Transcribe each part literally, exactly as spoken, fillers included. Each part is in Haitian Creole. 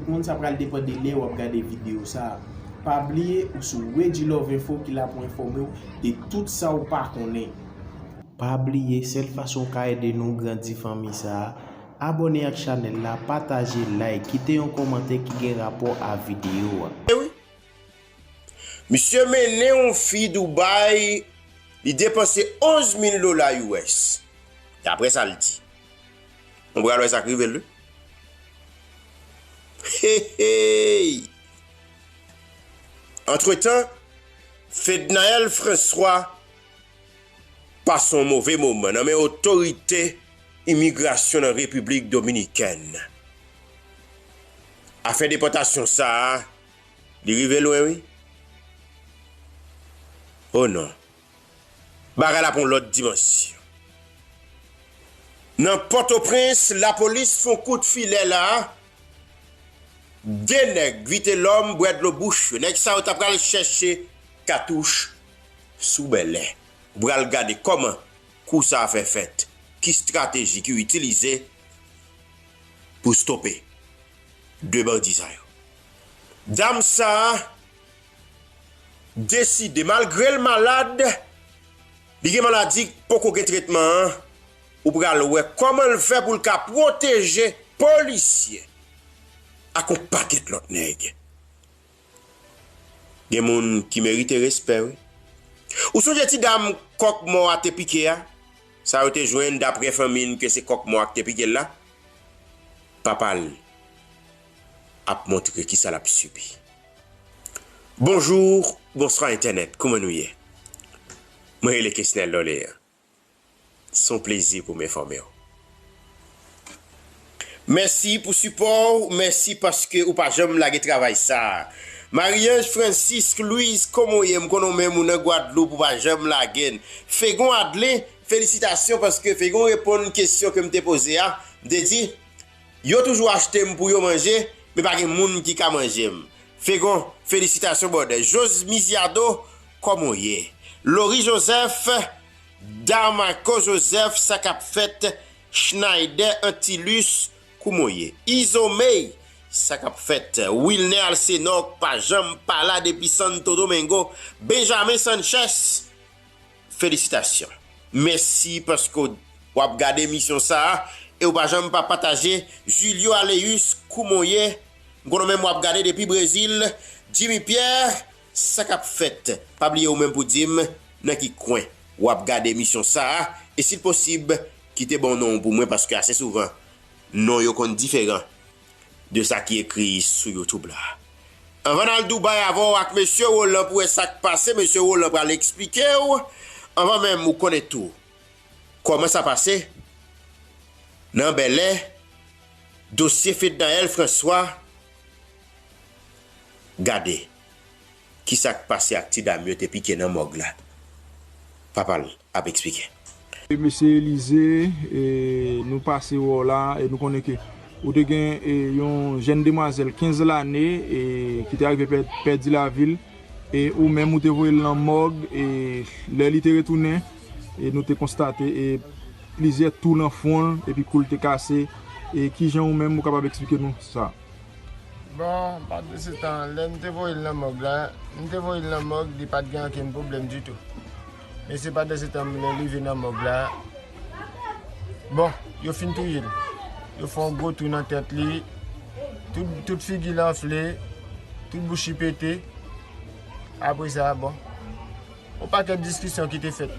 Moun, sa pral depann de lè w ap gade videyo sa a. Pa bliye, ou sou Regilove Info ki la pou enfòme w de tout sa w pa konnen. Pa bliye, sèl fason w ka ede nou grandi fanmi sa a, abòne ak chanèl la, pataje, like, kite yon kòmantè ki gen rapò a videyo a. E wi. Misye mennen yon fi Dubai, li depanse onz mil dola U S. Daprè sa l di. Mwen pral wè sa k rive l, wi. Hey, hey! Antretan, Fednaelle François pase yon move moman nan men otorite imigrasyon nan Repiblik Dominikèn. Afè depòtasyon sa a, li rive lwen, wi. O non. Bagay la pran lòt dimansyon. Nan Pòtoprens, lapolis fè yon kout filè la. De nèg vitelòm bwè dlo bouch yo. Nèg sa yo ta pral chèche katouch sou Bèlè. Ou pral gade kòman kou sa a fè fèt. Ki estrateji ki yo itilize pou stope de bandi sa yo. Dam sa a deside, malgre l malad, li gen maladi k poko gen tretman an, ou pral wè kòman l fè pou l ka pwoteje polisye ak yon pakèt lòt nèg. Gen moun ki merite respè, wi. Ou sonje ti dam kòk mò a te pike a? Sa yo te jwenn, daprè fanmi n, ke se kòk mò a k te pike l la? Papa l ap montre kisa l ap sibi. Bonjou, bonswa entènèt, kouman nou ye? Mwen rele Kesnel Doléan. Se yon plezi pou m enfòme w. Mèsi pou sipò w, mèsi paske ou pa janm lage travay sa a. Marie-Ange Francisque Louise, kòman w ye? M konnen w menm ou nan Gwadloup, ou pa janm lage n. Fegon Adlin, felisitasyon paske Fegon reponn kesyon ke m te poze a. M te di, yo toujou achte m pou yo manje, men pa gen moun ki ka manje m. Fegon, felisitasyon brother. Jose Miziado, kòman w ye? Laurie Joseph, Darmaco Joseph, sa k ap fèt? Schneider Antilus, kòman w ye? Izo May, sa k ap fèt? Wilner Alcenor, pa janm pa la depi Santo Domingo. Benjamin Sanchez, felisitasyon. Mèsi paske w ap gade emisyon sa a e w pa janm pa pataje. Julio Aleus, kòman w ye? M konnen w menm w ap gade depi Brezil. Jimmy Pierre, sa k ap fèt? Pa bliye ou menm pou di m nan ki kwen w ap gade emisyon sa a. E si l posib, kite bon non w pou mwen paske ase souvan, non yo konn diferan de sa ki ekri sou YouTube la. Anvan n al Dubai avè w ak mesye Roland pou wè sa k pase, mesye Roland pral eksplike w. Anvan menm ou konnen tou kòman sa pase nan Bèlè, dosye Fednaelle François, gade kisa k pase ak ti dam yo te pike nan mòg la. Papa l ap eksplike. E mesye Elize, e nou pase wè w la, e nou konnen ke ou te gen, e, yon jèn demwazèl kenz lane, e, ki te arive pè-, pèdi lavi l, e ou menm ou te voye l nan mòg, e lè li te retounen, e nou te konstate, e plizyè tou nan fwon l, epi kou l te kase, e kijan ou menm ou kapab eksplike nou sa? Bon, pandan se tan, lè m te voye l nan mòg la, m te voye l nan mòg, li pa t gen okenn pwoblèm ditou. Men se pandan se tan, lè l rive nan mòg la, bon, yo fin touye l. Yo fè yon gwo tou nan tèt li, tout, tout figi l anfle, tout bouch li pete. Apre sa, bon, yon pakèt diskisyon ki te fèt.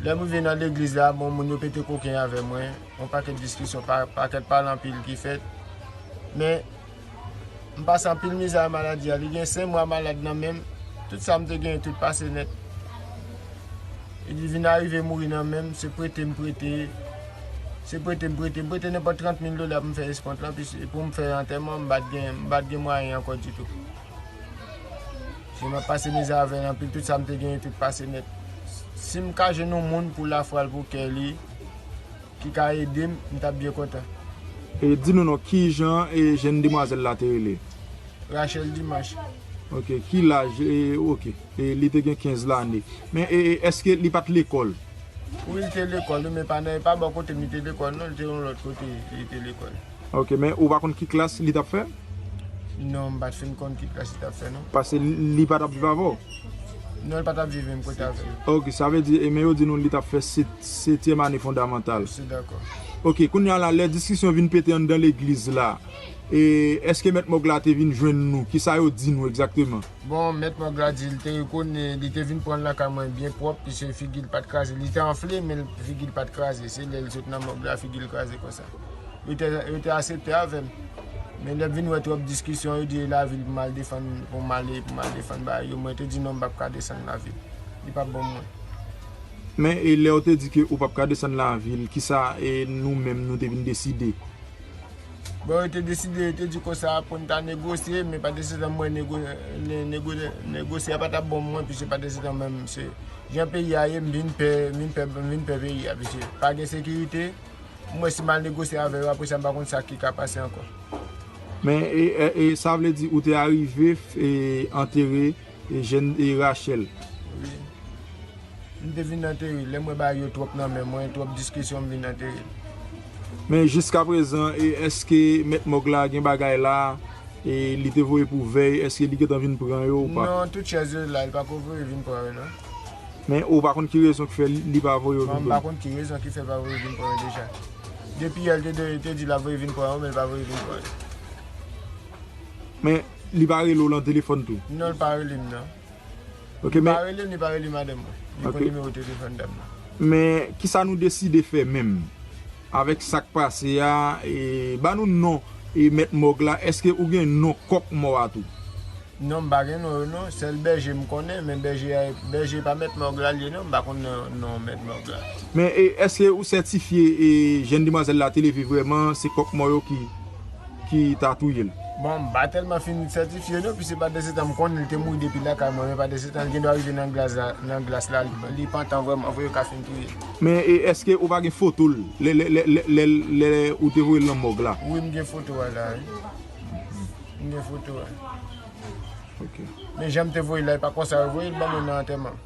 Lè m rive nan legliz la, bon, moun yo pete koken avè mwen. Yon pakèt diskisyon, pa-, pakèt pale anpil ki fèt. Men, m pase anpil mizè a maladi a. Li gen senk mwa malad nan men m. Tout sa m te genyen, tout pase nèt. Li vin arive mouri nan men m, se prete m prete. Se prete m prete. M prete nenpòt trant mil dola pou m fè eskont lan, pi pou m fè antèman, m pa t gen, m pa t gen mwayen ankò ditou. Se m ap pase mizè avè l anpil, tout sa m te genyen, tout pase nèt. Si m ka jwenn yon moun pou lafwa l, pou kè li, ki ka ede m, m t ap byen kontan. E di nou non, ki jan e jèn demwazèl la te rele? Rachel Dimanche. Ok, ki laj? E, ok, e li te gen kenz lane. Men e, e, èske li pa t lekòl? Wi, li te lekòl, wi, men pa nan, pa bò kote m li te lekòl, non, li te yon lòt kote, li te lekòl. Ok, men ou pa konn ki klas li t ap fè? Non, m pa t fin konn ki klas li t ap fè, non. Paske li, li pa t ap viv avè w? Non, li pa t ap viv menm kote avè m. Ok, sa vle di, e men yo di nou li t ap fè set, setyèm ane fondamantal. Se dakò. Ok, kounye a la, lè diskisyon vin pete anndan legliz la, e èske mèt mòg la te vin jwenn nou? Kisa yo di nou egzakteman? Bon, mèt mòg la di l te rekonnen, li te vin pran l lakay mwen byen pwòp, piske figi l pa t kraze. Li te anfle, men figi l pa t kraze. Se lè l sot nan mòg la, figi l kraze konsa. Yo te, yo te aksepte avè m. Men lè m vin wè twòp diskisyon, yo di e lavil pou m al defann, pou m ale, pou m al defann bagay yo. Mwen te di non, m p ap ka desann lavil. Li p ap bon mwen. Men, e lè w te di ke ou p ap ka desann lavil, kisa, e, nou menm nou te vin deside? Bon, yo te deside, yo te di konsa pou n ta negosye, men pandan se tan mwen nego, ne, nego, negosye a pa t ap bon mwen, piske pandan se tan menm se jan peyi a ye, m vin pè, m vin pè, m vin pè peyi a, piske pa gen sekirite. Mwen, si m al negosye avè yo, apre sa, m pa konn sa ki ka pase ankò. Men, e, e, e sa vle di ou te arive, e, antere, e, jèn, e, Rachel? Wi. M te vin antere l. Lè m wè bagay yo twòp nan men mwen, twòp diskisyon, m vin antere l. Men jiskaprezan, e, èske mèt mòg la gen bagay la, e, li te voye pou vèy, èske li gentan vin pran yo ou pa? Non, tout chèz yo la, li pako voye vin pran yo, non. Men ou pa konn ki rezon ki fè li, li pa voye yo vin pran yo? Non, m pa konn ki rezon ki fè l pa voye vin pran yo deja. Depi yè, l te, te di l ap voye vin pran yo, men l pa voye vin pran yo. Men li pa rele w lan telefòn tou? Non, li pa rele m, non. Ok, men li pa rele m, li pa rele madanm mwen. Li konn nimewo telefòn dam nan. Men kisa nou deside fè menm avèk sa k pase a? E, ba nou non, e, mèt mòg la. Èske ou gen non kòk mò a tou? Non, m pa gen non yo non. Sèl bèje m konnen, men bèje a, bèje pa mèt mòg la l ye non. M pa konn non, non mèt mòg la. Men, e, èske ou sètifye, e, jèn demwazèl la te leve vrèman, se kòk mò yo ki, ki ta touye l? Bon, m pa tèlman fin sètifye non, piske pandan se tan m konnen l te mouri depi lakay mwen, men pandan se tan l gen dwa rive nan glas la, nan glas la, li, li pantan vrèman, fò yo ka fin touye l. Men, e, èske ou pa gen foto l, lè, lè, lè, lè, lè, lè ou te voye l nan mòg la? Wi, m gen foto a la, wi. M gen foto a. Ok. Men jan m te voye l la, e pa konsa yo voye l ban mwen nan antèman.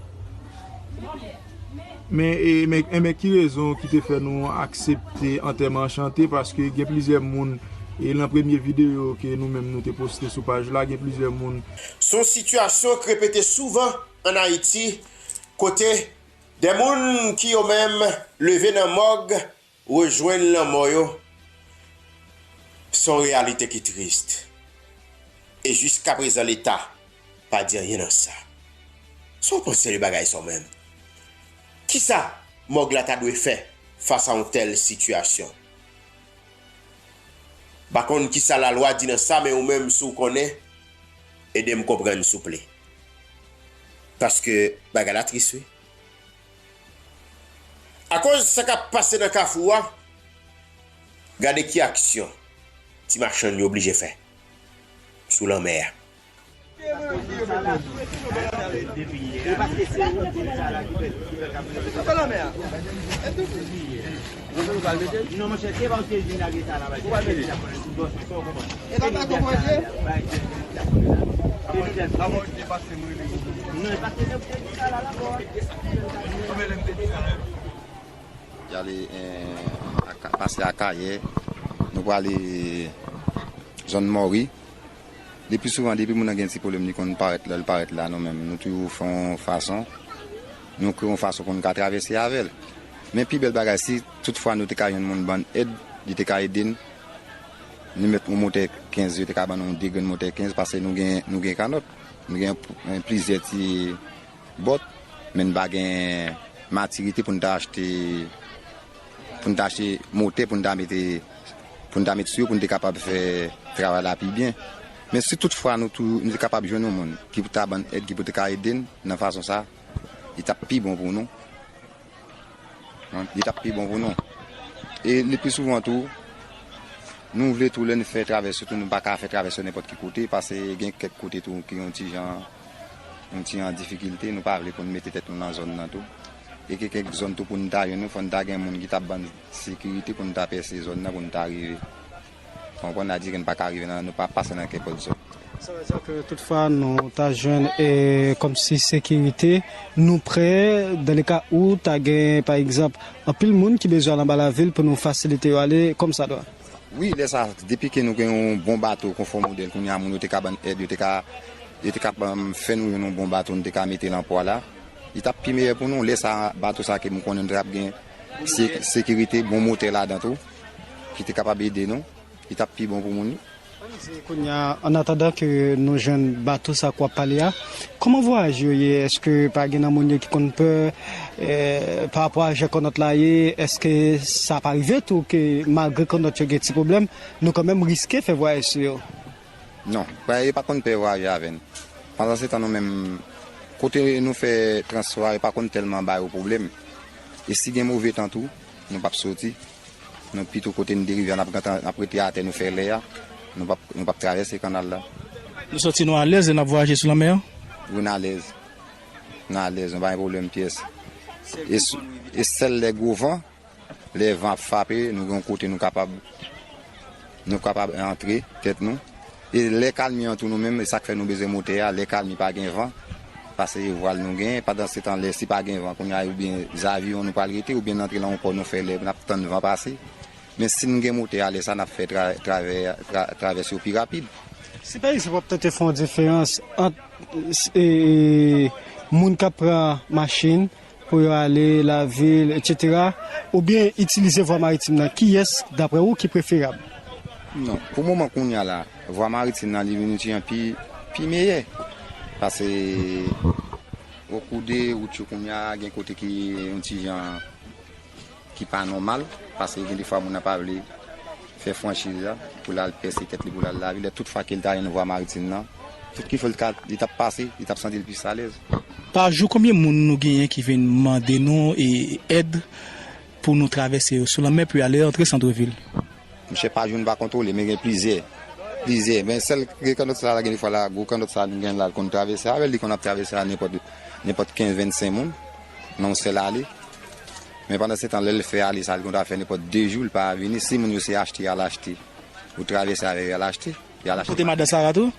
Men, e, men, enben, ki rezon ki te fè nou aksepte antèman an chante? Paske gen plizyè moun, e, lan premye videyo ke nou menm nou te poste sou paj la, gen plizyè moun. Se yon sitiyasyon k repete souvan ann Ayiti, kote de moun ki yo menm leve nan mòg rejwenn lanmò yo, se yon reyalite ki tris. E jiskaprezan, Leta pa di anyen nan sa. Sa w panse de bagay sa w menm? Kisa mòg la ta dwe fè fas a yon tèl sitiyasyon? M pa konn kisa lalwa di nan sa, men ou menm, si w konnen, ede m konprann, souple. Paske bagay la tris, wi. Akoz sa k ap pase nan Kafou a, gade ki aksyon ti machann yo oblije fè sou lanmè a. Y ale, eh, Aka-, pase Akayè, nou prale zòn Mòri. Leplisouvan, depi moun nan gen ti pwoblèm, li konn parèt la, li parèt la, nou menm, nou toujou fè yon fason, nou kreye yon fason pou nou ka travèse avè l. Men pi bèl bagay, si toutfwa nou te ka jwenn moun ban n èd, li te ka ede n. Nou mèt yon motè kenz, yo te ka ban nou de grenn motè kenz, paske nou gen, nou gen kanòt, nou gen p-, plizyè ti bòt, men n pa gen matirite pou n ta achte, pou n ta achte motè, pou n ta mete, pou n ta met sou yo, pou n te kapab fè travay la pi byen. Men si toutfwa nou tou, nou te kapab jwenn yon moun ki pou ta ban n èd, ki pou te ka ede n nan fason sa, li t ap pi bon pou nou. Li t ap pi bon pou nou. E leplisouvan tou, nou vle tou lè n fè travèse tou, nou pa ka fè travèse nenpòt ki kote, paske gen kèk kote tou ki yon ti jan, yon ti jan an difikilte, nou pa vle pou n mete tèt nou nan zòn nan tou. E gen kèk zòn tou pou n ta jwenn nou, fò n ta gen moun ki t ap ban n sekirite pou n ta pèse zòn nan, pou n ta rive. Konprann, adire n pa ka rive nan, nou pa pase nan kenpòt zòn. Sa vle di ke toutfwa nou ta jwenn, e, kòmsi sekirite, nou prè, dans le cas où ta gen, pa egzanp, anpil moun ki bezwen al anba lavil pou nou fasilite yo ale kòmsadwa. Wi, lè sa, depi ke nou gen yon bon bato konfò modèl, kounye a moun yo te ka ban n èd, yo te ka, yo te ka ban m, fè nou jwenn yon bon bato, nou te ka mete l an pwa la. Li t ap pi meyè pou nou. Lè sa, bato sa ke m konnen nou t ap gen se-, sekirite, bon motè ladan tou, ki te kapab ede nou, li t ap pi bon pou moun yo. Kounye a, an atandan ke nou jwenn bato sa k w ap pale a, kòman vwayaj yo ye? Èske pa gen nan moun yo ki konn pè, eh, pa rapò a jan kannòt la ye? Èske sa pa rive tou ke malgre kannòt yo gen ti pwoblèm, nou kanmenm riske fè vwayaj sou yo? Non, pa, yo pa konn pè vwayaje avè n. Pandansetan, nou menm, kote nou fè transfè a, yo pa konn tèlman ba yo pwoblèm. E si gen move tan tou, nou p ap soti. Nou pito kote n derive a, n ap gentan, n ap rete atè, nou fè lè a. Nou p ap, nou p ap travèse kanal la. Nou santi nou alèz lè n ap vwayaje sou lanmè a? Wi, n alèz. N alèz, nou pa gen pwoblèm pyès. E s-, e sèl lè gwo van, lè van ap frape, nou gen yon kote nou kapab, nou kapab antre tèt nou. E lè kalmi an tou nou menm, e sa k fè nou bezwen motè a, lè kalmi pa gen van, paske e vwal nou genyen, pandansetan lè si pa gen van, kounye a oubyen zaviwon nou pral rete, oubyen n antre nan yon pò nou fè lè n ap tann van pase. Men si n gen motè a, lè sa n ap fè tra-, travè-, tra-, travèse yo pi rapid. Si pa egzanp w ap tante fè yon diferans ant, e, moun k ap pran machin, pou yo ale lavil, etsetera, oubyen itilize vwa maritim nan, kiyès, daprè ou, ki preferab? Non, pou moman kounye a la, vwa maritim nan li vin yon ti jan pi, pi meyè. Pase okoude wout yo kounye a, gen kote ki yon ti jan ki pa nòmal, pase gen defwa moun nan pa vle fè franchiz la pou l al pèse tèt li pou l al lavil, lè tout fwa ke l ta jwenn vwa maritim nan, tout ki fè l ka, li t ap pase, li t ap santi l plis alèz. Pa jou, konbyen moun nou genyen ki vin mande nou e èd pou nou travèse yo sou lanmè pou y ale antre santrevil? Monchè, pa jou n pa kontwole, men gen plizyè. Plizyè. Men sèl gwo kannòt sa la, gen defwa la, gwo kannòt sa nou gen la, l konn travèse avè l, li konn ap travèse a nenpòt, nenpòt kenz, vennsenk moun nan yon sèl ale. Men pandansetan, lè l fè ale sa, li konn ta fè nenpòt de jou, li pa vini. Si moun yo se achte y al achte, ou travèse avè yo, y al achte. Y al achte. Kote madan Sara tou?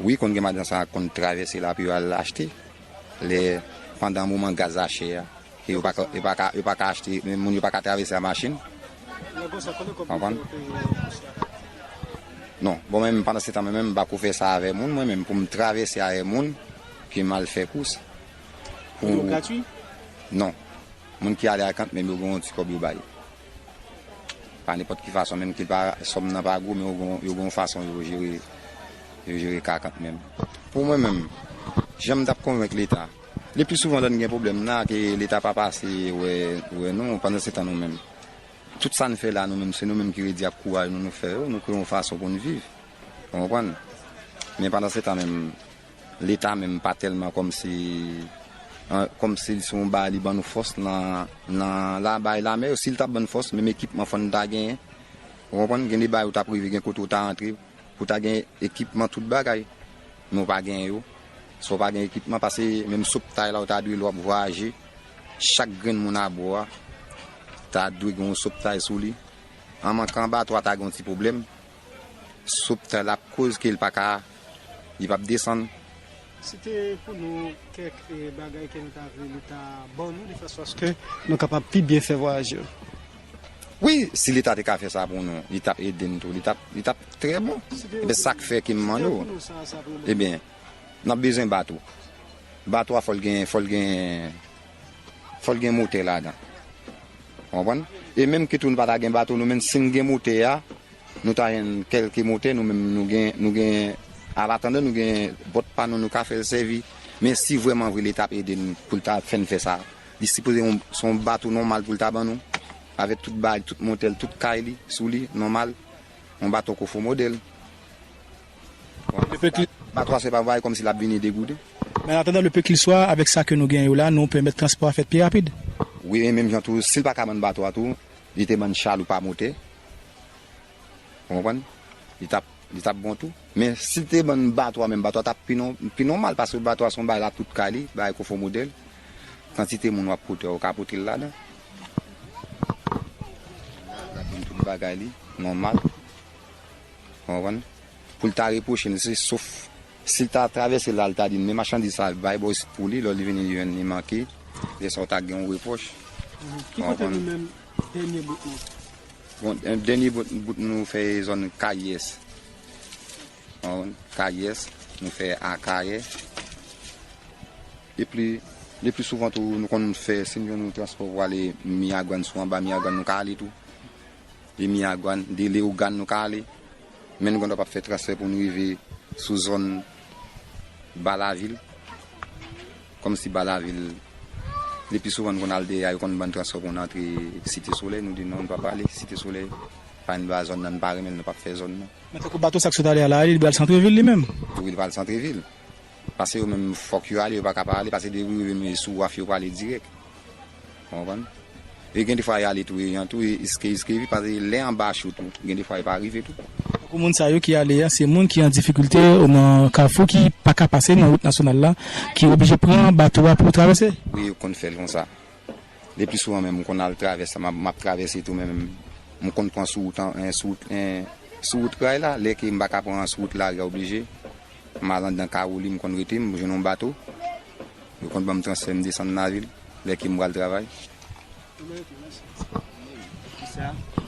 Wi, konn gen madan Sara konn travèse la pou yo al achte. Lè, pandan moman gaz la chè a, ke yo pa ka, yo pa ka, yo pa ka achte, moun yo pa ka travèse a machin. Konprann? Non, bon, mwen menm, pandansetan, mwen menm, m pa ko fè sa avè moun, mwen menm, pou m travèse avè moun, ke m al fè kous. Pou... Yo gratwi? Non. Moun ki ale a kant menm, yo gen yon ti kòb yo bay. Pa nenpòt ki fason, menm ke pa, sòm nan pa gwo, men yo gen, yo gen yon fason yo jere, yo jere ka kant menm. Pou mwen menm, jan m t ap konvenk Leta, le pli souvan lè n gen pwoblèm la, ke Leta pa pase wè, wè nou, pandansetan nou menm. Tout sa n fè la, nou menm, se nou menm ki redi ak kouraj nou, nou fè yo, nou kreye yon fason pou n viv. Ou konprann? Men pandansetan menm, Leta menm pa tèlman kòmsi, an, kòmsi se yon bagay li ban nou fòs nan, nan la, bay lame yo. Si l t ap ban n fòs, menm ekipman fò n ta genyen. Ou konprann? Gen de bagay ou t ap rive, gen kote ou ta antre, pou ta gen ekipman tout bagay. Men ou pa genyen yo. Sa w pa gen ekipman, pase menm soptay la ou ta dwe lè w ap vwayaje, chak grenn moun abò a ta dwe gen yon soptay sou li. An mankan bato a ta gen yon ti pwoblèm. Soptay la ap koz ke l pa ka, li p ap desann. Site pou nou kèk, eh, bagay ke nou ta vle Leta ban nou de fason aske nou kapab pi byen fè vwayaj yo. Wi, si Leta te ka fè sa pou nou, li t ap ede n tou, li t ap, li t ap trè bon. Ebyen, sa k fè ke m mande w. Ebyen, n ap bezwen bato. Bato a fò l gen, fò l gen, fò l gen motè ladan. Ou konprann? E menm ke tou nou pa ta gen bato, nou menm si n gen motè a, nou ta jwenn kèlke motè, nou menm nou gen, nou gen, alatandan nou gen bòt pa nou, nou ka fè l sèvi. Men si vrèman vre Leta ap ede n pou l ta fè n fè sa, li sipoze yon, se yon bato nòmal pou l ta ban nou, avèk tout bagay, tout motè l, tout kay li, sou li, nòmal, yon bato konfò modèl. Bato a se pa bagay kòmsi l ap vini degouden. Men an atandan, le peu qu'il soit, avèk sa ke nou gen yo la, nou pèmèt transpò a fèt pi rapid. Wi, e menm jan tou, si l pa ka ban n bato a tou, li te ban n chaloup a motè. Ou konprann? Li t ap, li t ap bon tou. Men si l te ban n bato a menm, bato a t ap pi non, pi nòmal, paske bato a se yon bagay l ap tout kay li, bagay konfò modèl. Kantite moun w ap pote a, ou ka pote l ladan. L ap vin tout bagay li, nòmal. Ou konprann? Pou l ta repwoche n, se sof si l ta travèse la, l ta di n, men machandiz sa, bay bò isit pou li, lò li vini jwenn li manke, lè sa w ta gen yon repwòch. Ki kote nou menm, dènye bout nou? Bon, dènye bout, bout nou fè zòn Kayès. Bon, Kayès, nou fè Akayè. Epi, le pli souvan tou, nou konn fè, si nou, nou transpò pou ale Miyagwàn, sou anba Miyagwàn, nou ka ale tou. De Miyagwàn, de Leyogàn, nou ka ale. Men nou gen dwa p ap fè transfè pou nou rive sou zòn Balavil. Kòmsi Balavil, le pli souvan nou konn al dèyè a, yo konn ban n transfè pou n antre Site Solèy, nou di non, nou p ap ale Site Solèy. Pa n ba zòn nan, n pa renmen l, nou p ap fè zòn nan. Men tankou bato sa k sot ale a la, li pral santrevil li menm? Wi, li pral santrevil. Paske yo menm fòk yo ale, yo pa ka pa ale, paske depi yo rive sou waf yo prale dirèk. Ou konprann? E gen defwa y ale tou, e y an tou, e iske, iske vit, paske lè anba cho tou, gen defwa y pa rive tou. Pou moun sa yo ki ale a, se moun ki an difikilte nan kafou, ki pa ka pase nan wout nasyonal la, ki oblije pran bato a pou travèse. Wi, yo konn fè l konsa. Le pli souvan menm, m konn al travèse, m ap, m ap travèse tou, men m konn pran sou wout an, en, sou wout, en, sou wout ray la, lè ke m pa ka pran sou wout lari a oblije, m al anndan Kawoli, m konn rete, m jwenn yon bato, yo konn ban m transfè, m desann lavil, lè ke m pral travay.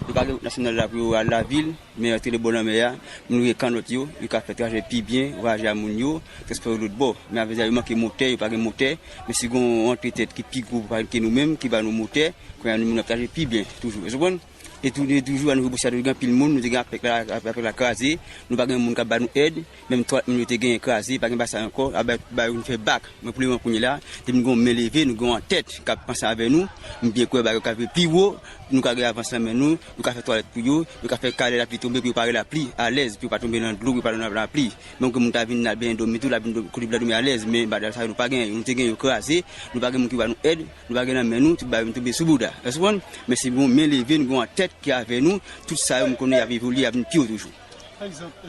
Yo pa gen wout nasyonal la pou yo al lavil, men antre bò lanmè a, moun yo gen kannòt yo, yo ka fè trajè pi byen, vwayaje a moun yo, transpò yo lòt bò. Men avè sa, yo manke motè, yo pa gen motè, men si gen yon antretèt ki pi gwo ke nou menm, ki ba nou motè, kounye a moun ap trajè pi byen toujou. Ou konprann? E tou, nou toujou a nivo Bosya, nou gen anpil moun, nou te gen apèk la, apèk la kraze, nou pa gen moun k ap ba nou èd, menm twalèt moun yo te genyen kraze, pa gen bagay sa ankò, a bay, bay nou fè bak. Men pou lemoman kounye la, depi nou gen yon men leve, nou gen yon tèt k ap panse avè nou, m byen kwè bagay yo ka vin pi wo, nou ka gen avans nan men nou, nou ka fè twalèt pou yo, nou ka fè kay lè lapli tonbe pou yo pa gen lapli, alèz, pou yo pa tonbe nan dlo, pou yo pa nan lapli. Menm ke moun ta vin al benyen dòmi tou, l ap vin dòmi, kote pou l al dòmi alèz, men bagay sa yo nou pa genyen yo, nou te gen yo kraze, nou pa gen moun ki ba nou èd, nou pa gen nan men nou, tout bagay vin tonbe sou bouda. Èske w konprann? Men se bon, men leve, nou gen yon tèt ki avè nou, tout sa yo m konnen y ap evolye, y ap vin pi wo toujou. Pa egzanp,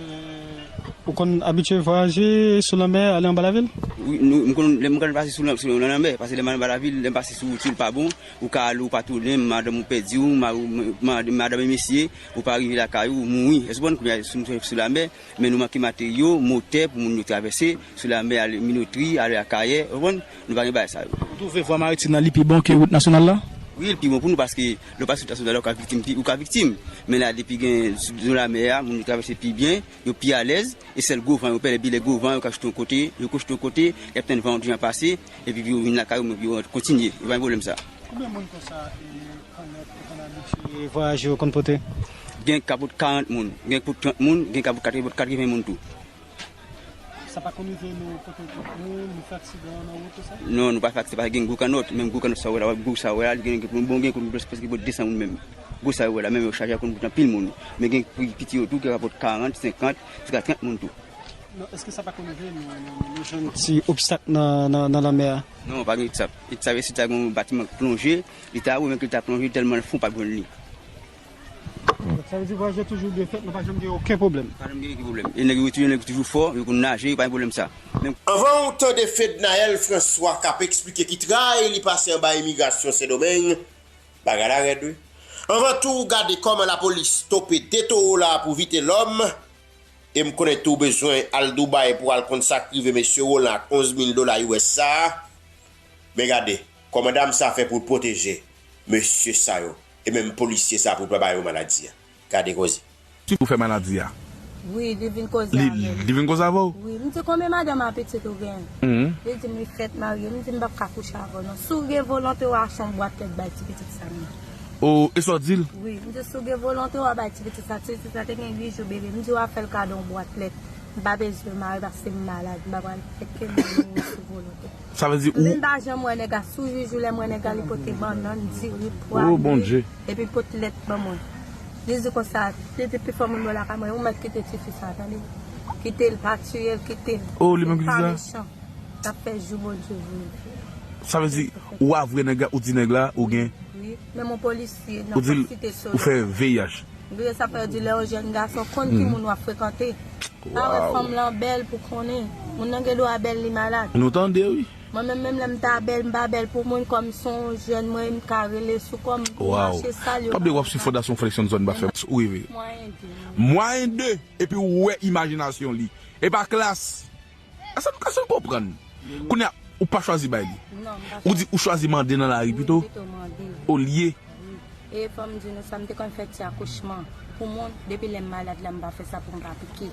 ou konn abitye vwayaje sou lanmè, ale anba lavil? Wi, nou, m konn, lè m konn pase sou, sou lanmè, paske lè m anba lavil, lè m pase sou wout, si l pa bon, ou ka ale, ou pa tounen, madanm ou pèdi w, madanm e mesye, ou pa rive lakay ou, ou mouri. Èske w konprann? Kounye a, si nou sou lanmè, men nou manke materyo, motè pou moun yo travèse, sou lanmè, ale Minotri, ale Akayè, ou konprann? Nou pa gen bagay sa yo. Ou twouve vwa maritim nan li pi bon ke wout nasyonal la? Wi, li pi bon pou nou paske lè w pase wout nasyonal la, ou ka viktim, ou ka viktim. Men la, depi gen sou lanmè a, moun yo travèse pi byen, yo pi alèz, e sèl gwo van yo pè, epi lè gwo van, yo ka choute yon kote, yo choute yon kote, y ap tann van an toujan pase, epi pou yo vin lakay yo, men pou yo kontinye, yo pa gen pwoblèm sa. Konbyen moun konsa, e, kannòt, ou konn abitye vwayaje, ou konn pote? Gen k ap pot karant moun, gen k pot trant moun, gen k ap pot katreven moun tou. Sa pa konn rive nou pote moun, nou fè aksidan nan wout, tout sa? Non, nou pa fè aksidan, paske gen gwo kannòt, menm gwo kannòt sa w wè la, gwo sa w wè la, li gen, gen bon, gen kote prèske, prèske pou de san moun menm. Gwo sa w wè la, menm yo chaje a konn pote anpil moun. Men gen pi piti yo tou ki ka pote karant, senkant, jiska trant moun tou. Non, èske sa pa konn rive nou, nou, nou, nou jwenn ti obstak nan, nan, nan lanmè a? Non, pa gen obstak. E t sa vle si ta gen yon batiman k plonje, li ta wè, men ke li ta plonje tèlman l fon, pa jwenn li. Sa vle di vwayaj la toujou byen fèt, nou pa janm gen okenn pwoblèm. Pa janm gen okenn pwoblèm. E nèg yo retire, nèg yo toujou fò, yo konn naje, pa gen pwoblèm sa. Men. Anvan w tande Fednaelle François k ap eksplike ki tray li pase anba imigrasyon Sendomeng, bagay la rèd wi. Anvan tou, gade kòman lapolis stope de towo la pou vite lòm. E m konnen tou w bezwen al Dubai pou w al konn sa k rive mesye Roland ak onz mil dola U S sa a. Men gade, kòman dam sa fè pou l pwoteje mesye sa yo, e menm polisye sa pou l pa ba yo maladi a. Gade koze. Ki pou fè maladi a? Wi, li vin koze avè m. Li vin koze avè w? Wi, m di konbyen madanm a pitit ou genyen? Li di m li fèk marye. M di m p ap ka kouche avè w non. Si w gen volonte w achte yon bwat lèt bay ti pitit sa m nan. O, e sa w di l? Wi, m di si w gen volonte w a bay ti pitit sa. Ti pitit sa te gen uit jou bebe. M di w a fè l kado yon bwat lèt. M pa bezwen mare paske m malad. M pa pral fè kenn moun mouri sou volonte. Sa vle di ou. Mwen menm m pa janm wè nèg la, sou uit jou lè m wè nèg la li pote bannann, diri, pwa, lwil, epi l pot lèt ban mwen. Li di konsa, li di pifò moun bò lakay mwen, ou mèt kite tifi sa, tande. Kite l, pa tiye l, kite l. Oh, li menm ki di sa? Li pa mechan. L ap fè jou Bondye voye. Sa vle di, ou avwe nèg la, ou di nèg la, ou gen. Wi, menm yon polisye nan fòk site sou li. Ou di l, ou fè V I H. Wi, sa fè yo di lè yon jèn gason, konn ki moun w ap frekante. Pa wè fanm lan bèl pou konnen. Moun nan gen dwa bèl li malad. Nou tande wi. Mwen menm, menm lè m ta bèl, m pa bèl pou moun, kòm se yon jèn mwen, m ka rele sou kò m pou mache salye. Pap de w ap swiv Fondasyon Flexion Zone pa fè ou rive. Mwayen de. Mwayen de. Epi ou wè imajinasyon li. E pa klas. Èske nou ka konprann? Kounye a, ou pa chwazi bay li. Ou di ou chwazi mande nan lari pito. Olye. E fò m di nou sa, m te konn fè ti akouchman pou moun. Depi lè m malad la, m pa fè sa pou m pa pike.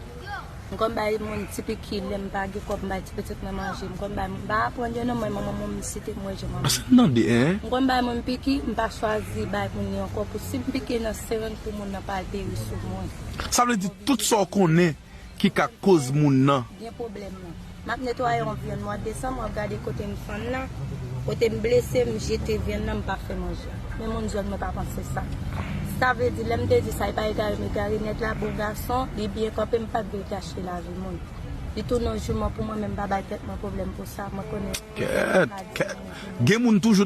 M konn bay moun ti piki lè m pa gen kòb, m bay ti pitit mwen manje. M konn bay moun, m pa aprann yo non, mwen manman mwen m site m wè je manman. Paske m tande, hein? M konn bay moun piki, m pa chwazi bay moun yo ankò pou si m pike nan seren pou moun nan pa al peri sou mwen. Sa vle di tout sa w konnen ki ka koz moun nan. Gen pwoblèm nan. M ap netwaye yon vyann mwa desanm, w ap gade kote m fann nan, kote m blese, m jete vyann nan, m pa fè manje. Men moun zòn mwen pa panse sa. Sa vle di, lè m te di sa, e pa egare m egare, nèg la bon gason, li byen kanpe, m pa t vle gache lavi moun. Li tounen yon jouman pou mwen, men m pa bay tèt mwen pwoblèm pou sa, mwen konnen. Kèt, kèt. Gen moun toujou,